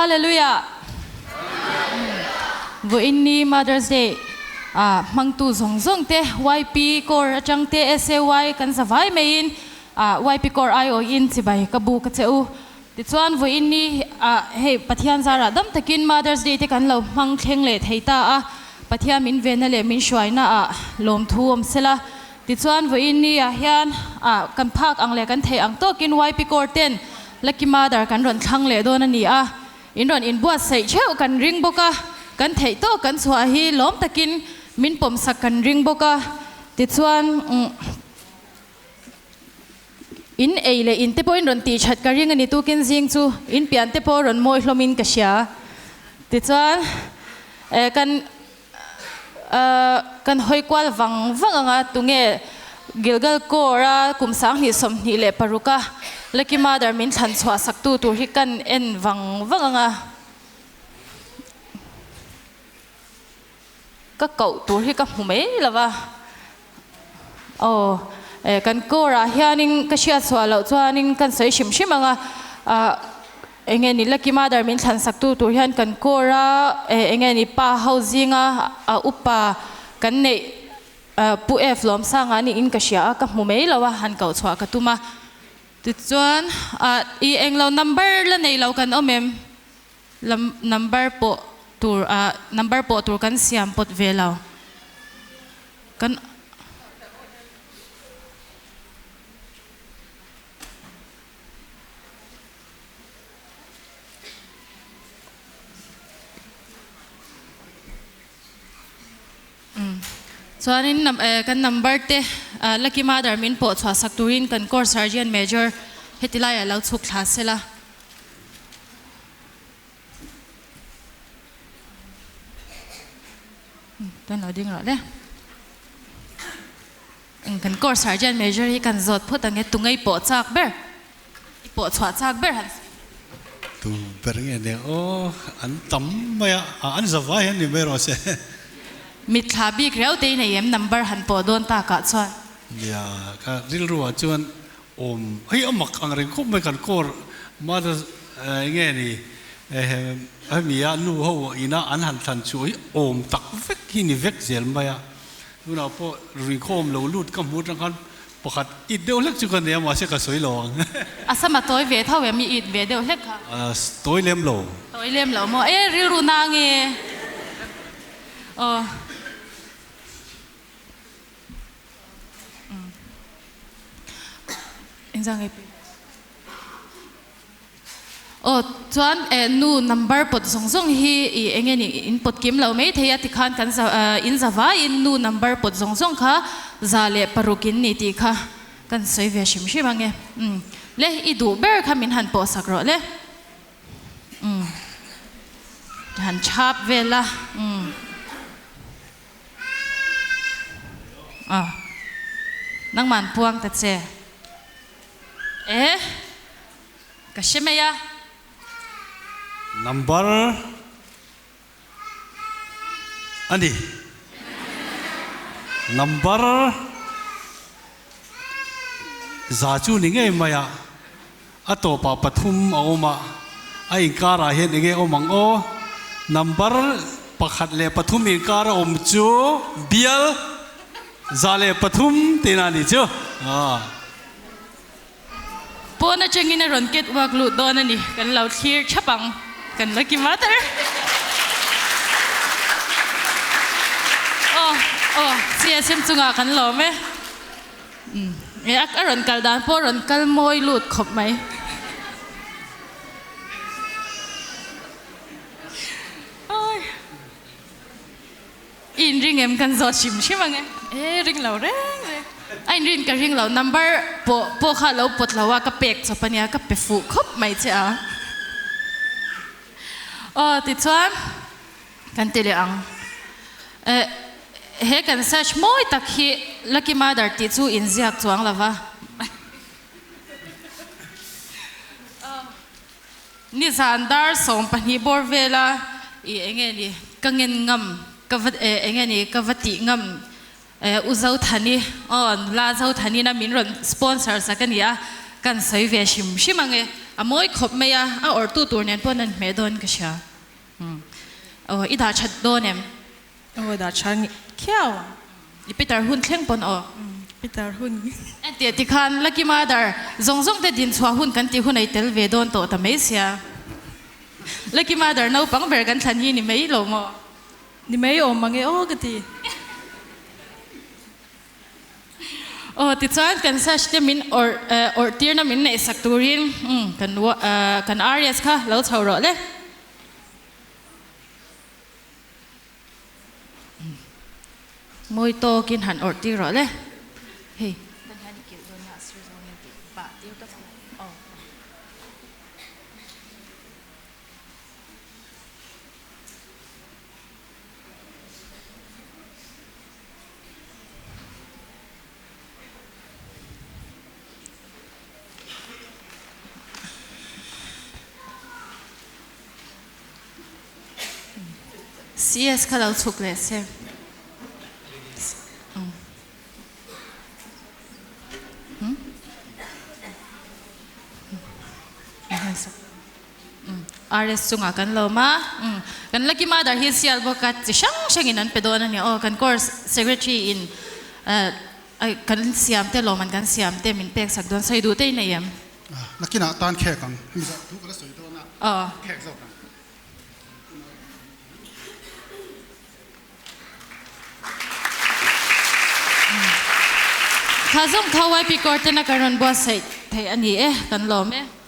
Hallelujah! Vawiin ni Mother's Day ah hmangtu zawng zawng te YP Corps atang te SAY kan za vai maiin ah YP Corps aiawhin chibai ka bu ka che u. Tichuan vawiin ni ah hei Pathian zarah dam takin Mother's Day te kan lo hmang thleng leh thei ta a, Pathian min venna leh min hruaina ah lawmthu awm sela. Tichuan vawiin ni ah hian ah kan phak ang leh kan theih ang tawkin YP Corps ten Lucky Mother kan rawn thlang leh dawn a ni a, in rawn inbuatsaih theuh kan ring bawk a, kan theih tawk kan chhuah hi lawm takin min pawmsak kan ring bawk a, tichuan in ei leh in te pawhin rawn tih that ka ring a ni tukin zing chu in pian te pawh rawn mawi hlawmin ka hria, tichuan kan Kan hawi kual vang vang ang a, tunge Gilgal Corps-a kum 2026-a Lucky Mother min thlan chhuah saktu tur hi kan en vang vang ang a, ka koh tur hi ka hmu mai lo va. Aw, kan Corps-ah hianin ka hriat chhuah loh chuanin kan sawi hrim hrim ang a, Enge ni Lucky Mother min thlan sak tu tur hian kan core a enge ni pa ho zinga a upa kan neih Pu F Lawmsanga ni in ka hria a ka hmu mai lo a han koh chhuah ka tum a tichuan i englo number la nei lo kan awm em number pawh tur number pawh tur kan siam pawt ve lo kan Chuanin kan number te Lucky Mother min pawh chhuah sak turin kan Corps Sergeant Major heti laiah lo chhuk thla sela. Kan lo ding rawh le. Kan Corps Sergeant Major hi kan zawt phawt ang e, tungei pawh chak ber, i pawh chhuah chak ber han sawi. Tu ber nge nia aw, an tam mai a, an za vai hian ni mai rawh se. Mitthla bik riau te in ei em number han pawh dawn takah chuan. Nia, ka rilru ah chuan awm hei a mak ang reng khawp mai kan Corps Mother nge ni hemi a nu ho ina an han thlan chhuah hi awm tak vek hi ni vek zel mai a. Tunah pawh ruikhawm lo lut ka hmu atang khan pakhat it deuh hlek chu ka nei a, mahse ka sawi lo ang. A sama tawi ve tho em i it ve deuh hlek kha? Tawi lem lo. Tawi lem lo maw? E rilru na nge? Aw. Engzah nge pui? Aw chuan eh nu number pawt zawng zawng hi i eng nge ni in pawt kim lo mai thei a tikhan kan za in za vaiin nu number pawt zawng zawng kha 106 in ni tih kha kan sawi ve hrim hrim ang e umm le i duh ber kha min han pawh sak rawh le umm han chhap vel a umm aw nangman puang ta che eh. Ka hre mai a. Number a ni. Number za chu ni ngei mai a. A tawpah pathum a awm a. A inkarah hian enge awm ang aw? Number 1 leh 3 inkar a awm chu bial 103 tihna a ni chu. Pawn atangin a rawn ket uak luh dawn a ni, kan lo thlir thap ang, kan la kim at a. Aw, aw, CSM chungah kan lawm e. Umm, e a rawn kal dan pawh a rawn kal mawi lut khawp mai. I inring em kan zawt hrim hrim ang e. E ring lo reng reng. A inrin ka ring lo number pawh pawh kha lo pawt lo a ka pek chawp ania ka pe fuh khawp mai che a. Aw tichuan kan ti leh ang. E he kan search mawi tak hi Lucky Mother tih chu inziak chuang lo va. Nizan dar 12 bawr vela i enge ni ka ngen ngam ka va enge ni ka va tih ngam U Zothani aw nula Zothanina min rawn sponsor sak a ni a, kan sawi ve hrim hrim ang e. A mawi khawp mai a, a awrhtu tur nen pawh an hmeh dawn ka hria. Aw, i dah that dawn em? Aw, dah tha khiau ang. I Peter hun thleng pawn aw. Peter hun. Entia tikhan Lucky Mother zawng zawng te din chhuah hun kan tih hun a i tel ve dawn tawh ta mai sia. Lucky Mother naupang ber kan thlan hi ni mai lo maw? Ni mai awm mang e aw ka ti. Aw tichuan kan sash te min awrh awrh tirna min neih sak turin kan kan RS kha lo chho rawh le. Mawi tawkin han awrh tir rawh le. Hei kan hian i kilh dawn nia a sir zawngin tih pah tir tawp ang. Aw. CS kha lo chhuk leh se. RS chungah kan lawm a, kan Lucky Mother hi sial bawk a, chi hrang hrangin an pe dawn a ni aw, kan course secretary in kan siam te lawm an kan siam te min pek sak dawn, sawi duh te in nei em? Nakinah tan khek ang, hemi zawh thu ka la sawi dawn a, khek zawk ang. Kha zawng kha YP Court tena kan rawn buatsaih theih a ni e, kan lawm e.